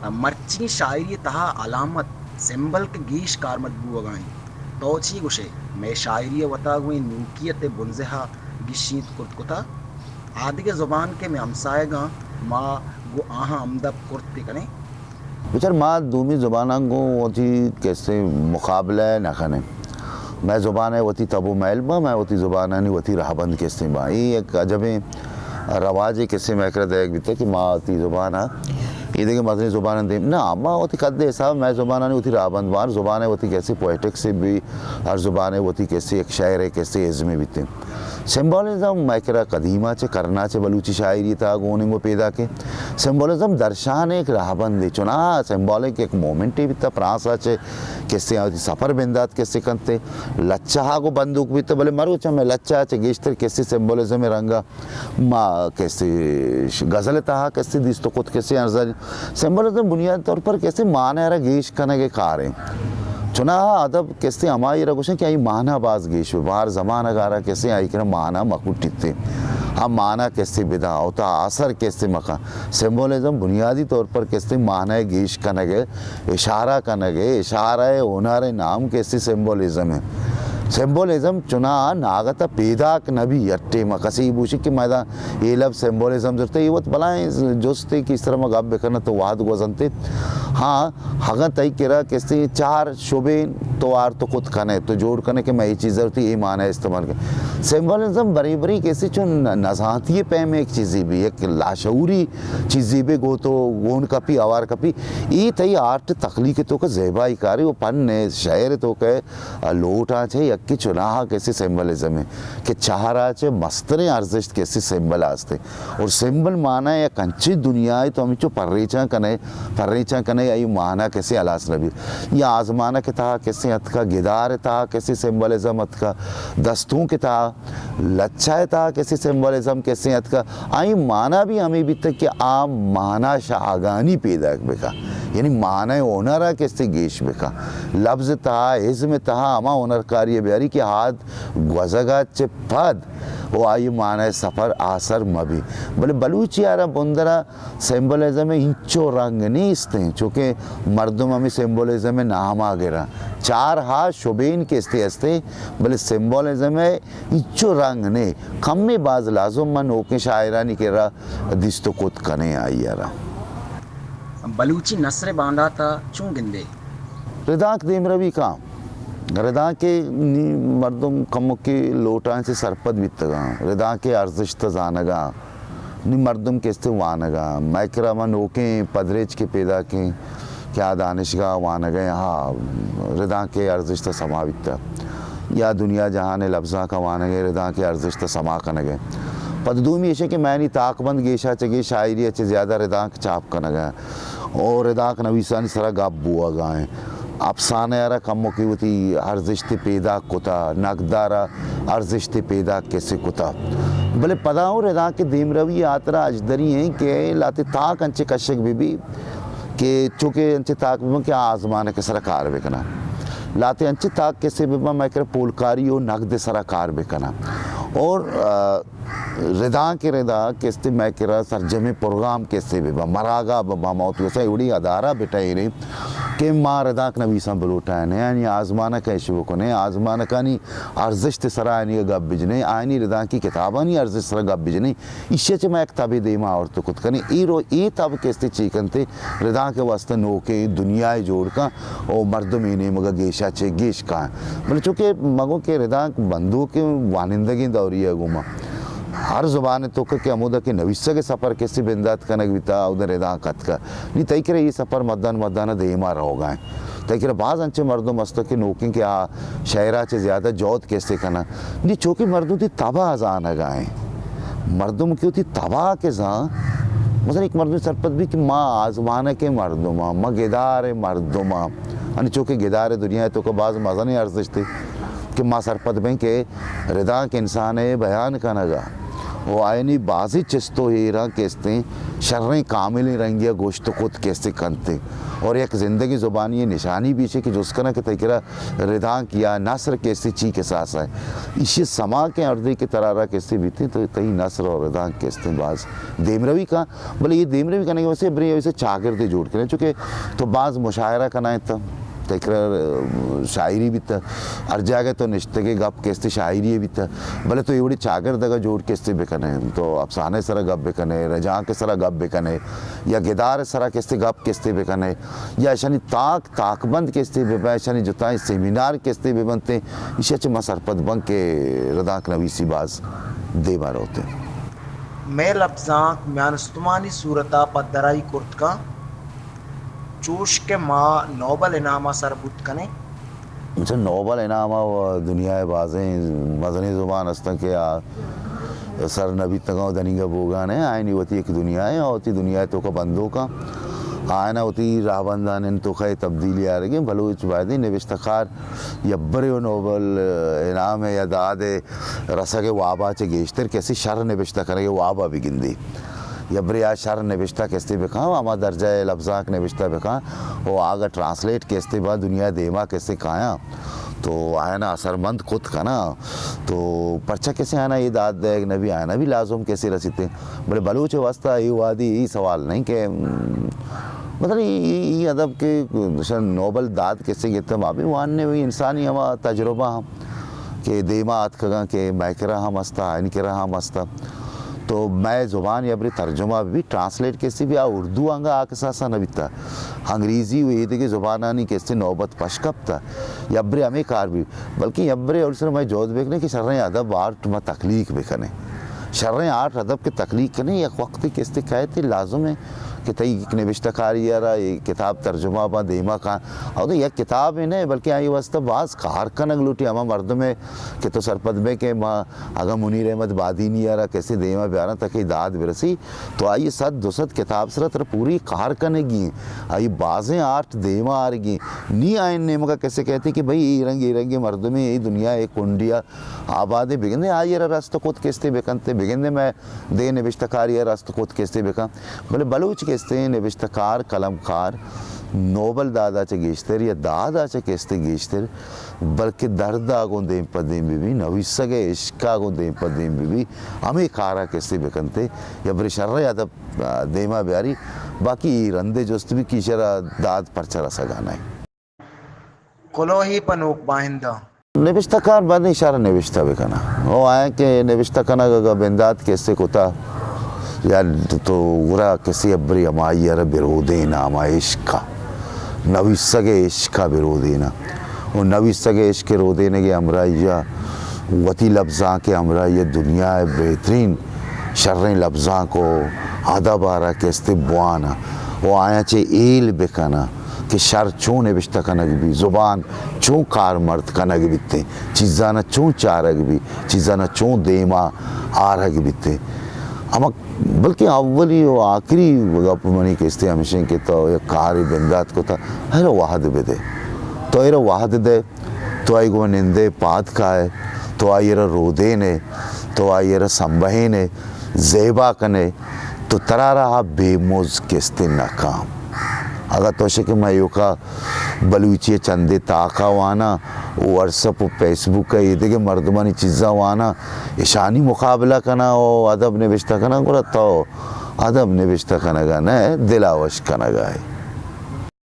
مرچی شاعری ءِ تہا علامت، سمبل کہ گیش کارمرد بوہگا انت۔ تو چی گوشئے؟ مئے شاعری ءَ وتا گوں اے نوکیت ءِ بنزہ ءَ گیشینت کرت کتہ؟ آدگہ زبان کہ مئے ہمساہگاں، ما گوں آہاں ہمدپ کرت کنیں؟ بچار، ما دومی زباناں گوں وتی کسے مقابلہ نہ کنیں۔ مئے زبان ءِ وتی تب و میل باں، مئے وتی زبانانی وتی رہبند کسے باں۔ اے یک عجبیں رواجے کسے مئے کرا دئیگ بیتہ کہ ما وتی زبان ءَ اے دگہ مزنیں زباناں دیم نہ، ما وتی قد ءِ حساب مئے زبانانی وتی رہبند باں۔ ہر زبان ءِ وتی کسے پوئٹکسے بی، ہر زبان ءِ وتی کسے یک شعرے کسے ازمے بیتیں۔ سمبولزم مئے کرا قدیم ءَ چہ کرن ءَ چہ بلوچی شاعری ءِ تہا گوننگ و پیداکیں۔ سمبولزم درشان ءِ یک رہبندے، چوناہا سمبولک یک مومنٹے بیتہ، فرانس ءَ چہ کسے آ وتی سفر بندات کسے کنتے، لچہ ءَ گوں بندوک بیتہ، بلے مروچاں مئے لچہ ءَ چہ گیشتر کسے سمبولزم ءِ رنگ ءَ ما کسے ش-، غزل ءِ تہا کسے دیست و کت کسے ارزانی۔ سمبولزم بنیادی طور پر کسے معنی ءَ را گیش کنگ ءِ کاریں۔ چوناہا ادب کسے ہمائی را گوشن کہ آئی معنی باز گیش بہ، بہر زمانگ ءَ را کسے آئی کرا معنی مکٹیتے۔ آ معنی کسے بداں، اوتا اثر کسے مکن۔ سمبولزم بنیادی طور پر کسے معنی گیش کنگ ءِ، اشارہ کنگ ءِ، اشارہ ءِ ہنر ءِ نام کسے سمبولزم ءِ۔ سمبولزم چوناہا ناگت ءَ پیداک نہ بی، ہر ٹیم ءَ کسے بوشی کہ مئے داں اے لبز سمبولزم زرتہ، اے وت بلائیں جستے کہ اس طرح ما گپ بکناں تو وہد گوزنتے۔ ہاں، اگاں تئی کرا کسے چار شبین تو آرت و کت کنے، تو جوڑ کنے کہ مئے اے چیز زرتی، اے معنی استعمال کن۔ سمبولزم برے برے کسے چون نزانتی پیم یک چیزے بی، یک لاشعوری چیزے بی گو تو گون کپی، آوار کپی۔ اے تئی آرٹ تخلیق توکا زیبائی کاری و پن شعر توکا لوٹاں چہ یکے چوناہا کسے سمبولزم ءِ کہ چہرا چہ مستریں ارزشت کسے سمبل ءَ است۔ اور سمبل معنی یک انچیں دنیائے تو ہمینچو پریچاں کنے، پریچاں کنے، آئی معنی کسے ہلاس نہ بی۔ یا آزمانک ءِ تہا کسے اتکا، گدار ءِ تہا کسے سمبولزم اتکا، دستونک ءِ تہا، لچہ ءِ تہا کسے سمبولزم کسے اتکا، آئی معنی بھی ہمے بیتگ کہ آ معنی شاہگانی پیداک بکا، یعنی معنی ہنر ءَ کسے گیش بکا۔ لبز ءِ تہا، ازم ءِ تہا ہما ہنرکاری ءَ بیاری کہ آد گوزگ ءَ چہ پد و آئی معنی سفر آسر مہ بی۔ بلے بلوچی ءَ را بندرا سمبولزم ءِ انچو رنگ نیست انت، چونکہ مردم ہمے سمبولزم ءِ نام ءَ گراں۔ چار ہا شبین کہ استے استے، بلے سمبولزم ءِ انچو رنگ نے۔ کمے باز لازم من نوکیں شاعرانی کرا دیست و کت کنیں آئی ءَ را۔ بلوچی نثر ءِ باندات ءَ چون گندے؟ ردانک دیمروی کاں۔ ردانک ءِ نی مردم کمکے لوٹاں چہ سرپد بیتگاں۔ ردانک ءِ ارزشت ءَ زانگاں۔ نی مردم کہ استے وانگاں۔ مئے کرا ہما نوکیں پدریچ کہ پیداکیں کہ آ دانشگاہ وانگ ءَ، ہا، ردانک ءِ ارزشت ءَ سما بیتہ۔ یا دنیا جہان ءِ لبزانک ءَ وانگ ءَ، ردانک ءِ ارزشت ءَ سما کنگ ءَ۔ پد دومی ایش کہ مئے نی تاکبند گیشا چہ گیش شاعری ءَ چہ زیادہ ردانک چاپ کنگ ءَ۔ او ردانک نویسانی سرا گپ بوہگا ایں۔ افسانہ ءَ را کمکے وتی ارزشتے پیداک کتا، نقد ءَ را ارزشتے پیداک کسے کتا۔ بلے پدا اوں ردانک ءِ دیمروی ءِ ہاترا اژدری ایں کہ لہتے تاک انچے کشگ بہ بی کہ چونکہ انچے تاک بہ بن کہ آ آزمانک ءِ سرا کار بہ کناں۔ لہتے انچے تاک کسے بہ بن مئے کرا پولکاری و نقد ءِ سرا کار بہ کناں۔ اور، آ، ردانک ءِ ردا کہ استے مئے کرا سرجمیں پروگرام کہ استے بہ باں، مراگاہ بہ باں، ما وتی وسا اے وڑیں ادارہ بہ ٹہینیں کہ ما ردانک نویساں بلوٹائینیں، آیانی آزمانک ءَ اش بکنیں، آزمانکانی ارزشت ءِ سرا آیانی گپ بجنیں، آیانی ردانکی کتابانی ارزشت ءِ سرا گپ بجنیں، ایشی ءَ چہ ما یک تبے دیما آورت کت کنیں۔ اے رو، اے تب کہ استے چی کنتے، ردانک ءِ واستہ نوکیں دنیائے جوڑ کن۔ او مردم اے نیمگا گیشا چہ گیش کاینت۔ بلے چونکہ مگو کہ ردانک بندوکیں وانندگیں دوری ءَ گوما ہر زبان ءِ توکا کہ ہمودا کہ نویسگ ءِ سفر کسے بندات کنگ بیتا، اودن ردانک اتکا۔ نی تئی کرا اے سفر مدان مدان ءَ دیما روگا انت۔ تئی کرا باز انچیں مردم است کہ نوکیں کہ آ شعرا چہ زیادہ جہد کسے کناں۔ نی چونکہ مردم وتی تبا زانگا انت۔ مردم کہ وتی تبا کہ زان، مثلاً یک مردم سرپد بی کہ ما آزمانک ءِ مردماں، ما گدار ءِ مردماں۔ یعنی چونکہ گدار ءِ دنیا ءِ توکا باز مزنیں ارزشتے کہ ما سرپد بیں کہ ردانک انسان ءِ بیان کنگا، و آیانی بازیں چست و ایراں کہ استیں شریں کاملیں رنگے ءَ گوشت کت کہ استیں کنت، اور یک زندگیں زبانی نشانی بیشے کہ جست کناں کہ تئی کرا ردانک یا نثر کہ استیں چی کساس ءَ، ایشی سما کہ ہردے کہ ترا را کہ استیں بیتیں تو تئی نثر و ردانک کہ استیں باز دیمروی کاں، بلے اے دیمروی کنگ ءِ واسطہ برے ایسے چاگردے جوڑ کنیں، چونکہ تو باز مشاعرہ کنائیں تو تکرار، ءَ، شاعری بیتہ، ہر جاگہ تو نشتگے گپ کہ استیں شاعری بیتہ، بلے تو اے وڑی چاگرد اگاں جوڑ کہ استیں بکنئے، تو افسانہ ءِ سرا گپ بکنئے، رجانک ءِ سرا گپ بکنئے، یا گدار ءِ سرا کہ استیں گپ کہ استیں بکنئے، یا اشانی تاک، تاکبند کہ استیں ببئے، اشانی جتائیں سیمینار کہ استیں ببنتیں، ایشی ءَ چہ ما سرپد بن کہ ردانک نویسی باز دیما روتیں۔ مئے لبزانک میان استمانی صورت ءَ پدرائی کرت کن، چوش کہ ما نوبل انعام ءَ سر بوت کنیں۔ اچھا، نوبل انعام ءَ دنیا ءِ بازیں مزنیں زبان استن کہ آ سر نہ بیتگاں و دنیگا بوگا نہ، آیانی وتی یک دنیا ءِ، وتی دنیا ءِ توکا بندوکاں، آیانا وتی راہبندانی توکا تبدیلی آرگیں۔ بلوچ بایدیں نبشتہ کار یبرے و نوبل انعام ءِ یا داد ءِ رسگ ءِ وابا چہ گیشتر کسی شر نبشتہ کنگ ءِ وابا بگندی۔ یبرے آ شر نبشتہ کستے بکن، ہما درجہ ءِ لبزانک نبشتہ بکن، و آگا ٹرانسلیٹ کستے با دنیا دیما کستے کایاں، تو آیانا اثرمند کت کناں، تو پرچہ کسے آیانا اے داد دئیگ نبی، آیانا بھی لازم کسے رسیتے۔ بلے بلوچ ءِ واسطہ اے وادی اے سوال نہیں کہ، مطلب، اے، اے، اے ادب کہ نوبل داد کسے گیتے، ما بھی واننے، وہی انسانی ہما تجربہ ہم کہ دیما آتکگاں کہ مئے کرا ہم ہستا، آیانی کرا ہم ہستا۔ تو مئے زبان یبرے ترجمہ بی، ٹرانسلیٹ کسی بی، آ اردو انگا آ کساسا نہ بیتا۔ انگریزی و ایدگہ زبانانی کسی نوبت پش کپتا۔ یبرے ہمے کار بی، بلکہ یبرے اول سر مئے جہد بکنے کہ شریں ادب، آرٹ ما تخلیق بکنے۔ شریں آرٹ ادب کہ تخلیق کنے، یک وقتی کستے کہتے لازم ہے کہ تئی یک نبشتہ کاری ءَ را اے کتاب ترجمہ باں دیما کاں۔ او تو یک کتابے نہ، بلکہ آئی واسطہ باز کار کنگ لوٹی۔ ہما مردم ءَ کہ تو سرپد بے کہ ما اگاں منیر احمد بادینی ءَ را کسے دیما بیاراں تاکہ داد برسی، تو آئی صد دو صد کتاب سرا ترا پوری کار کنگی ہیں۔ آئی بازیں آرٹ دیما آرگی ہیں۔ نی آئین نیمگا کسے کہتے کہ بھئی اے رنگ، اے رنگ مردمے اے دنیا ءِ اے کنڈیا آبادیں، بگندے آئی را رست کت کستے بکنتے، بگندے مئے دے نبشتہ کاری ءَ رست کت کستے بکن، بلے بلوچ کستے نبشتہ کار، قلم کار نوبل دادا چہ گیشتر یا دادا چہ کستے گیشتر، بلکہ دردا گوں دیم پہ دیم بہ بی، نویسگ ءِ عشقا گوں دیم پہ دیم بہ بی، ہمے کارا کستے بکنتے یا برے شر ادب دیما بیاری، باقی اے رندے جست بی کہ ایشرا داد پرچہ رسگا نہ۔ کلوہی پہ نوک باہنداں۔ نبشتہ کار باید شر نبشتہ بکناں۔ او آیاں کہ نبشتہ کنگ اگاں بندات کسے کتا، یا تو گڑا کسے ابری ہمائی ءَ را برودین، ہما عشق ءَ، نویسگ ءِ عشق ءَ برودین۔ و نویسگ ءِ عشق ءِ رودینگ ءِ ہمراہی ءَ وتی لبزانک ءِ ہمراہی ءَ دنیا ءِ بہترین شریں لبزانک و ادب ءَ را کستے بوان و آیاں چہ ہیل بکناں۔ کہ شر چون نبشتہ کنگ بی، زبان چون کارمرد کنگ بیتیں، چیزانا چون چارگ بی، چیزانا چون دیما آرگ بیتیں۔ ہما بلکہ اولی و آخری گپ منی کستے ہمیشیں کہ تو یک کارے بندات کتا، ایرا وہد بدے۔ تو ایرا وہد دے، تو آئی گوں نندے پاد کائے، تو آئی را رودینے، تو آئی را سمبہینے، زیبا کنے، تو ترا را بے مز کستے نہ کام۔ اگاں تو شے کہ میں ایوکا بلوچی چندے تاکا وانا، واٹس اپ و فیس بک ء ایدگہ مردمانی چیزاں وانا، اشانی مقابلہ کنا و ادب نبشتہ کنا، گڑا تو ادب نبشتہ کنگا نہ، دلا وش کنگا ئے۔